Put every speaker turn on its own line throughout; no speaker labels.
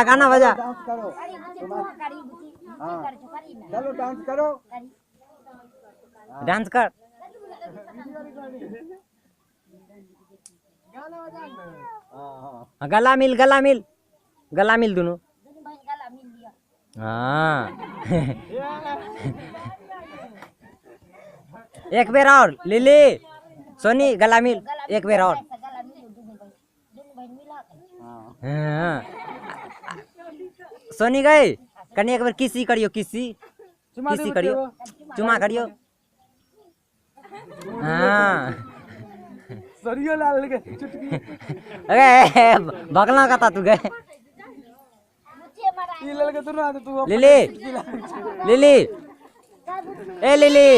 गाना बजा,
डांस करो, चलो डांस करो,
डांस कर। गला मिल, गला मिल, गला मिल दोनों। हाँ एक बेर और लिली सोनी गला मिल, एक बेर और। हाँ सोनी गई कनी एक बेर किसी करियो, किसी किसी करियो, चुमा करियो। हाँ
सरियो लाल के चुटकी।
अरे भगला कता तू गए।
ई लड़के तू ना तू
लिली, लिली ए लिली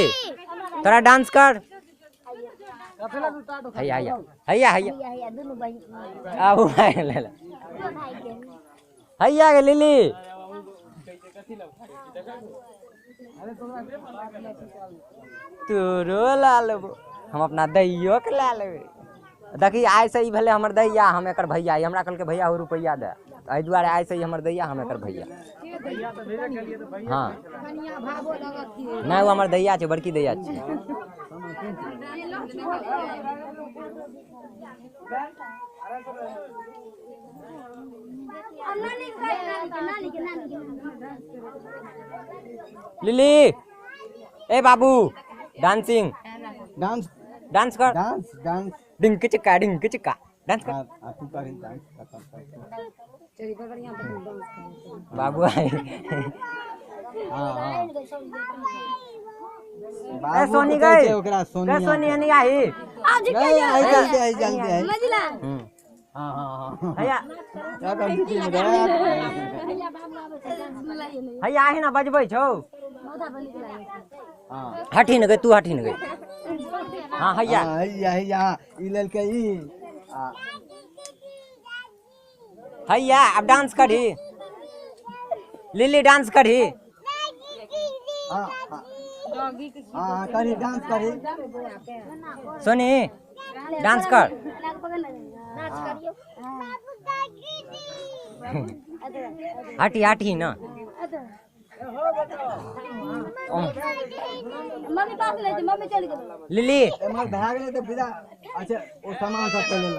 थोड़ा डांस कर। हैया हैया हैया हैया आबू भाई ले ले हैया गे लिली। तोरो ला लेबो हम, अपना दैयो के ला लेबै। देखी आइ से ई भेलै हमर दैया, हम एकर भैया। ई हमरा कहलकै भैया हो रुपैआ दे, एहि दुआरे आइ से ई हमर दैया, हम एकर भैया। हाँ नहि, ओ हमर दैया छै, बड़की दैया छै। लिली ए बाबू डांसिंग,
डांस
डांस कर,
डांस डांस,
डिंक चिक्का डिंक चिक्का डांस कर।
तू कर डांस
बाबू आए।
हां हां
ए सोनी गई
ओकरा सोनी,
ए सोनी नहीं आई।
आज आई जल्दी आई, जल्दी आई। हां हां हां
हैया
क्या कर दी
हैया आही ना बजबै छौ।
हां
हठी न गई तू, हठी न गई। हां हैया
हैया हैया ई ललके ई
हैया। अब डांस करही लिली, डांस करही।
हां हां करी डांस करी
सोनी, डांस कर। हटी हटी ना
मम्मी पास ले, मम्मी चल गेल।
लिली
एमहर भए गेलै तऽ विदा। अच्छा ओ सामान सब ले।